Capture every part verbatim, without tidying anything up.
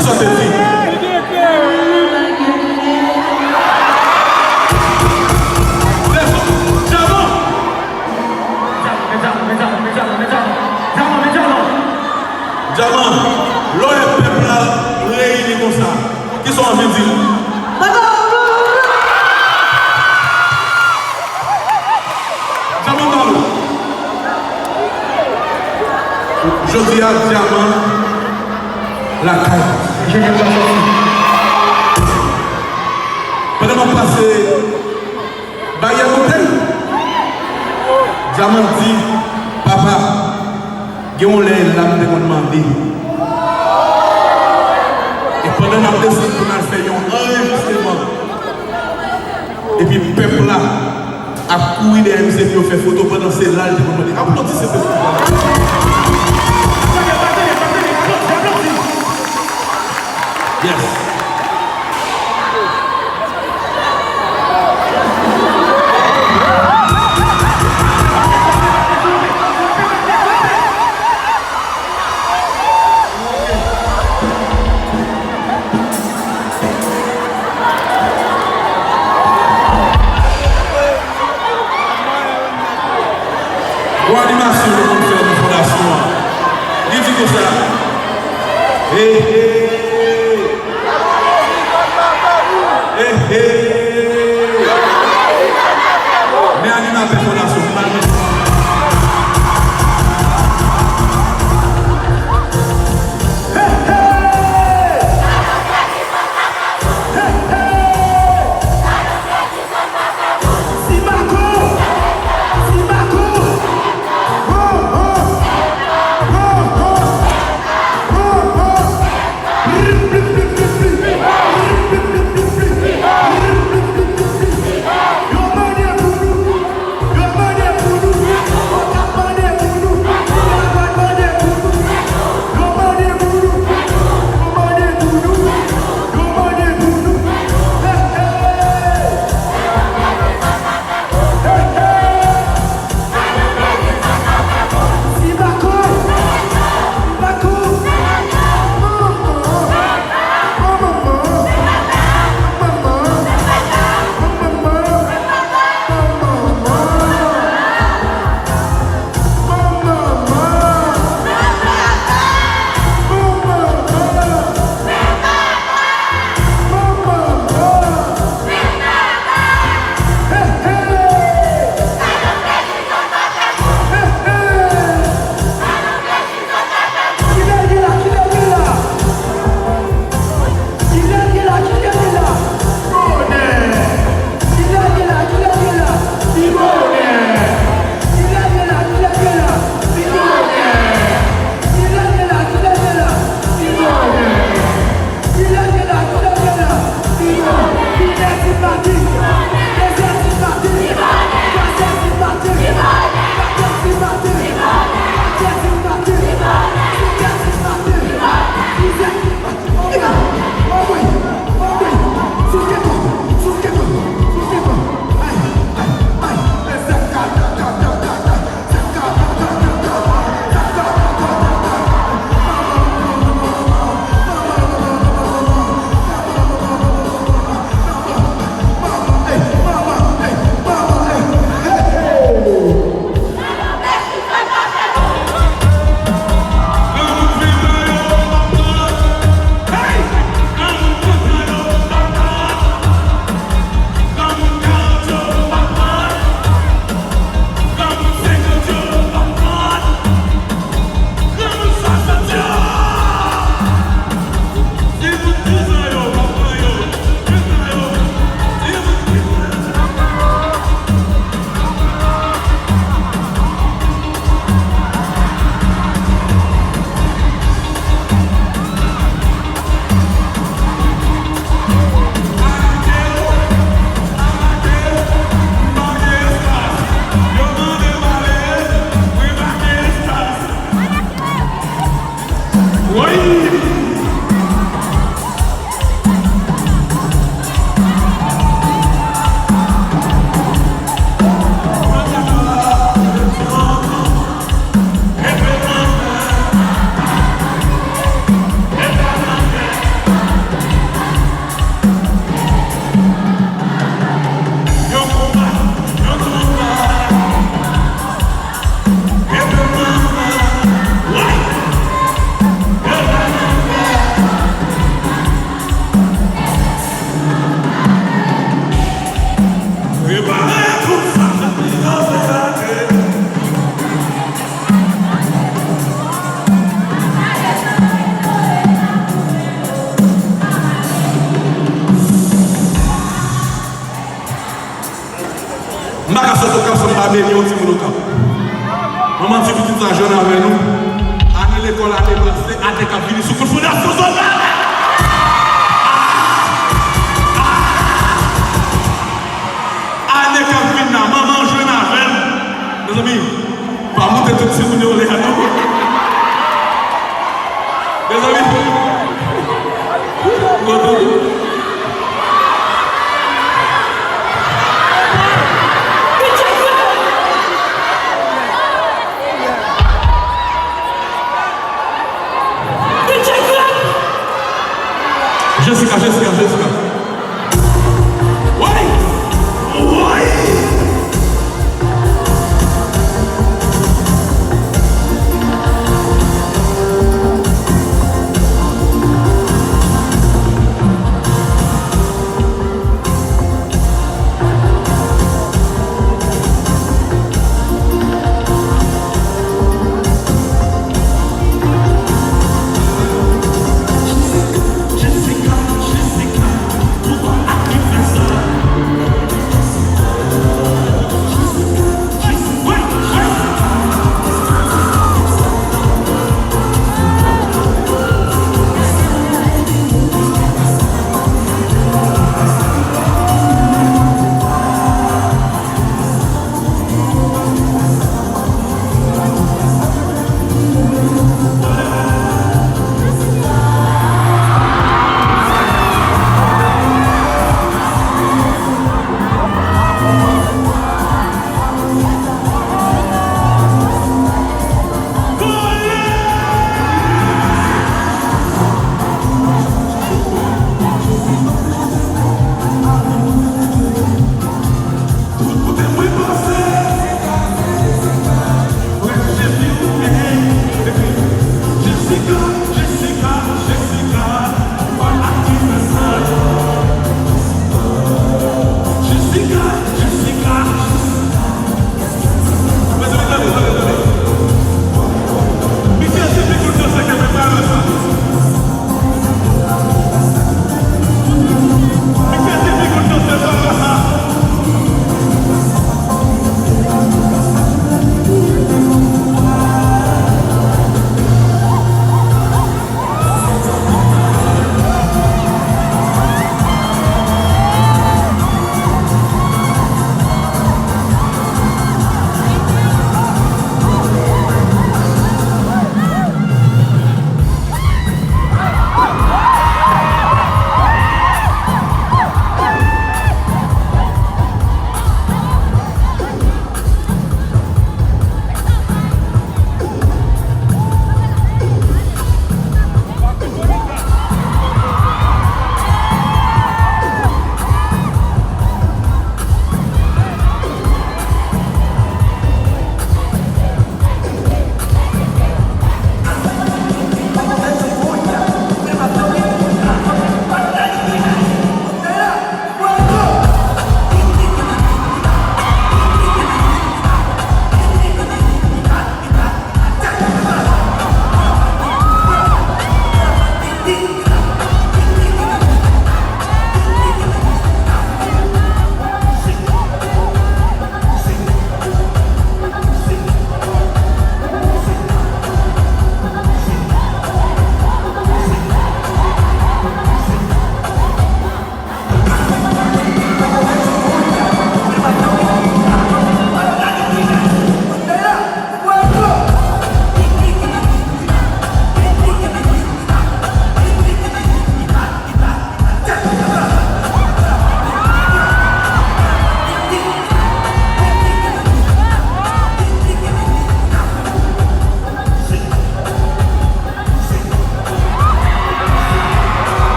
Sa se di. Djaman! Djaman, lè w wè pèp la reyini konsa, kisa w anvi di l? Djaman Malo. Jodi a, Djaman lakay. Pandan m ap pase baryè Montèy, Djaman di, "Papa, gen yon lè la m te konn mande." E pandan n ap desann pou n al fè yon anrejistreman, epi pèp la ap kouri dèyè misye pou yo fè foto pandan se la l te konn mande. Aplodi Sentespri. Yes. Yon animasyon nou konn fè nan fondasyon an. Li di konsa, hey, hey, hey, hey. Men animatè fondasyon, m pa nan Sa beni yon timoun Okap. Manman di pitit sa jwenn avè nou. Ane lekòl ane pase, ane k ap vini sou kout fondasyon sòlda. Ane k ap vin la, manman jwenn avè m. Mezanmi, pa moute tout timoun yo lè a non. Mezanmi. Jessica, Jessica, Jessica. Woy! Woy! Jessica, Jessica, Jessica.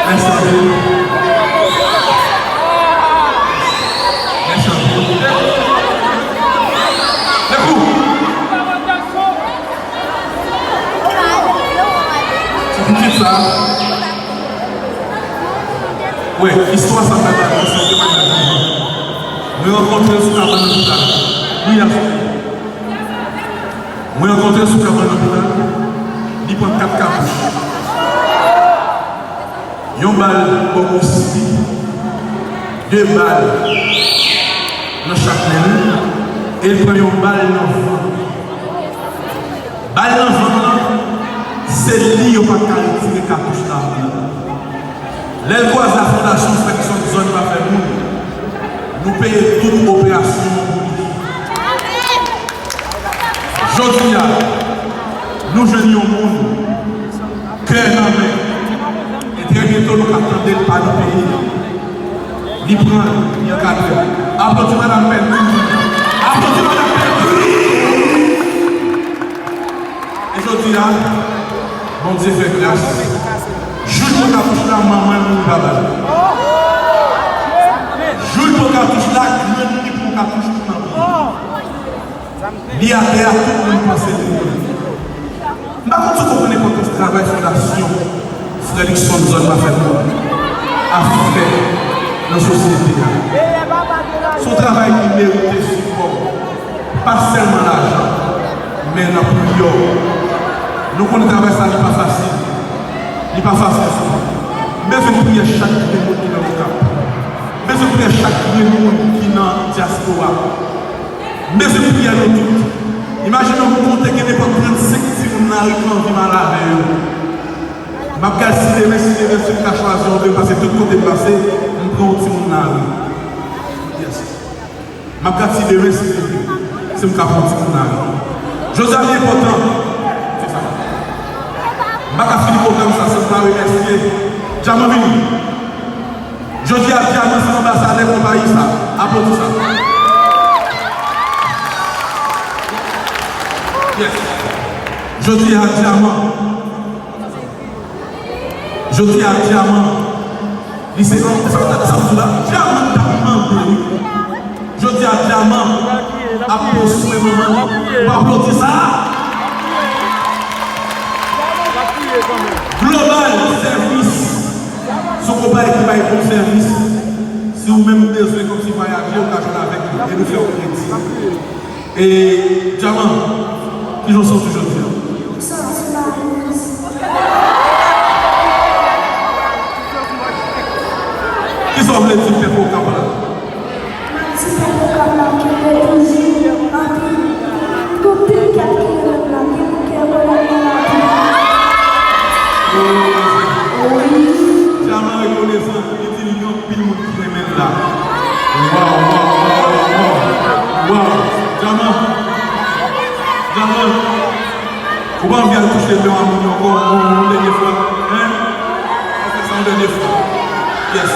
Mèsi anpil. Mèsi anpil. Lekou! Se pou kit sa. Wi, istwa sa fè bagay, sa fè bagay. Mwen rankontre l sou kabann lopital. Wi, a. Mwen rankontre l sou kabann lopital. Li pran kat katouch. Yon bal bò kous li, de bal nan chak men l, e l pran yon bal nan vant. Bal nan vant lan, se li yo pa t ka retire katouch la andan. Lè l kwaze a Fondasyon Fredrickson Zòn Pa Fè Moun, nou peye tout operasyon an pou li. Jodi a, nou jwenn yon moun, kè nan men, e trè byento nou ka tande l pa nan peyi. Li pran l, li ankadre l. Aplodi Madanm Pèdi! Aplodi Madanm Pèdi! E jodi a, Bondye fè gras. Jou l pran katouch la, manman l mouri papa l. Jou l pran katouch la, grann li pran katouch nan pye. Li atè a, tout moun panse li mouri. M pa konn si w konprann enpòtans travay Fondasyon Fredrickson Zòn Pa Fè Moun ap fè nan sosyete a. Se yon travay ki merite sipò, pa sèlman lajan, men nan priyè w. Nou konnen travay sa li pa fasil. Li pa fasil. M bezwen priyè chak grenn moun ki nan Okap. M bezwen priyè chak grenn moun ki nan dyaspora. M bezwen priyè nou tout. Imajine w konte gen nenpòt trannsenk timoun lari ki anvi m al avè yo. M ap gad si demen, si Dye vle, si m ka chwazi yon de, paske tout kote m pase, m pran yon timoun lari. Yes. M ap gad si demen, si Dye vle, si m ka pran yon timoun lari. Jodi a li enpòtan. Se sa. M pa ka fini pwogram sa san m pa remèsye Djaman vini. Jodi a, Djaman se anbasadè konpayi sa. Aplodi sa. Yes. Jodi a, Djaman. Jodi a, Djaman. Li se sa, sa, sa, sa, Djaman t ap mande, wi. Jodi a, Djaman ap pran swen manman li. Ou pa aplodi sa? Global Service. Se yon konpayi ki bay bon sèvis. Si ou menm ou bezwen kòmsi vwayaje, ou ka jwenn avèk yo. E nou fè w kredi. E, Djaman, kijan w santi w jodi a? M santi m alèz. Kisa w vle di pèp Okap la? M ap di pèp Okap la kenbe toujou anpil. Gen anpil kèt ki renmen m la, gen moun ki rekonèt mwen la tou. Wi. Djaman rekonesan, li di li gen anpil moun ki renmen l la. Waw, waw, waw, waw, waw. Waw. Djaman. Djaman. Ou pa anvi al touche men a moun yo ankò, yon, yon dènye fwa? Hein? Fè sa yon dènye fwa. Yes.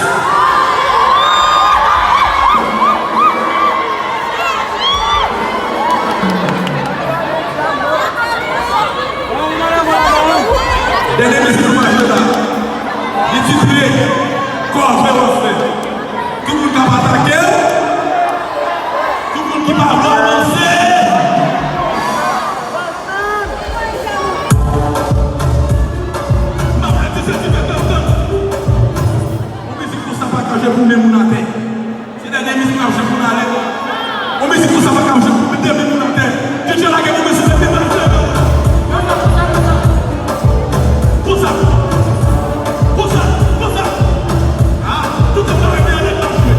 Dènye mizik nou pral jwe la. Li titre Kòve w ap fè. Tout moun k ap atake w, tout moun ki pa vle w avanse. M ap fè ti fè ti fè tantan. Yon mizik konsa pa ka jwe pou men moun atè. Se dènye mizik n ap jwe pou n ale. Yon mizik konsa pa ka jwe pou men moun atè. D J lage yon mizik pou men moun atè. Konsa. Konsa. Konsa. Ah, tout moun ap jwe.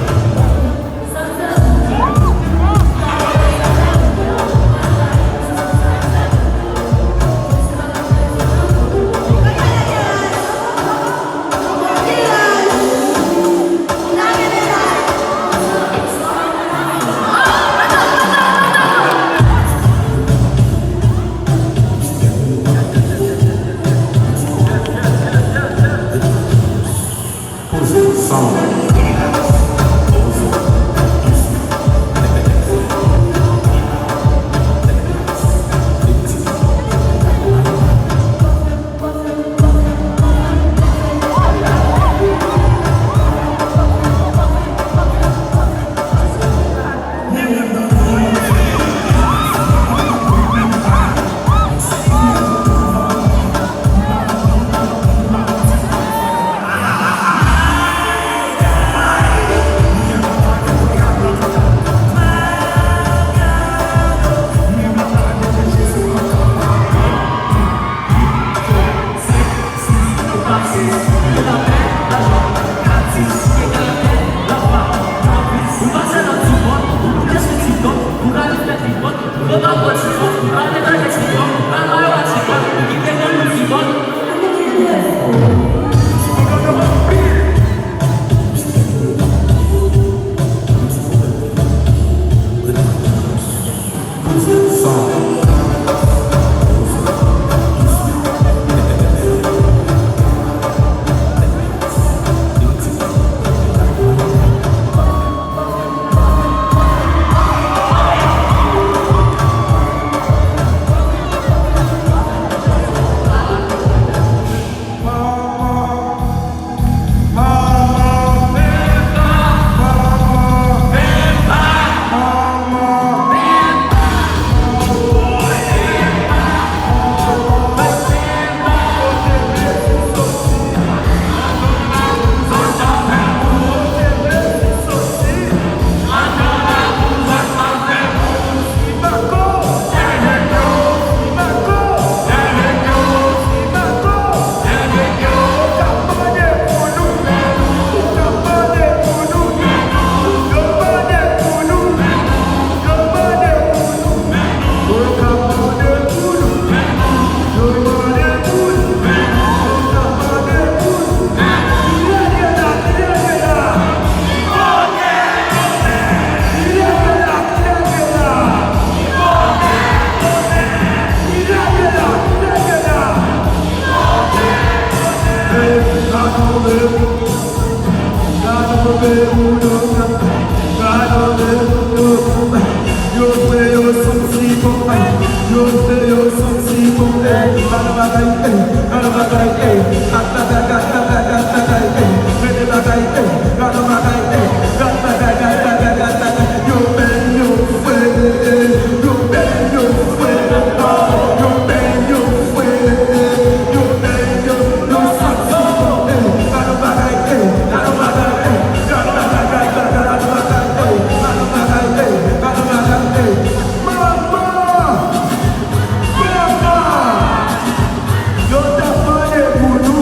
Yo t ap mande pou nou.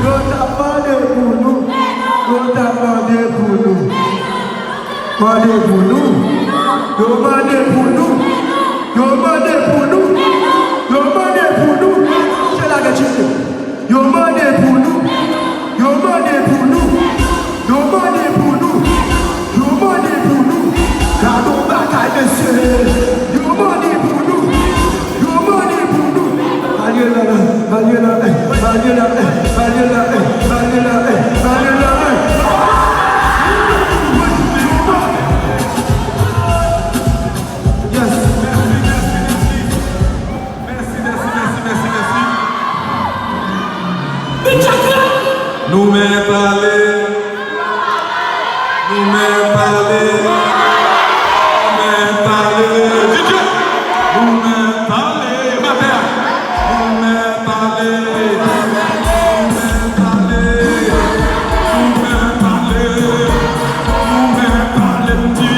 Yo t ap mande pou nou. Yo t ap mande pou nou. Mande pou nou. Yo mande pou nou. Yo mande pou nou. Yo mande pou nou. Chita la, chita. Yo mande pou nou. Yo mande pou nou. Yo mande pou nou. Yo mande pou nou. Gade yon bagay, mesye. Yo mande pou nou. Yo mande pou nou. Malye la, malye la, malye la, malye la, malye la, malye la. Yes. Mèsi, mèsi, mèsi, mèsi, mèsi. Nou mèt ale. Nou mèt ale. Nou mèt ale. D J. Nou mèt ale. Batè. Nou mèt ale. Nou mèt ale. Nou mèt ale. Nou mèt ale, m di.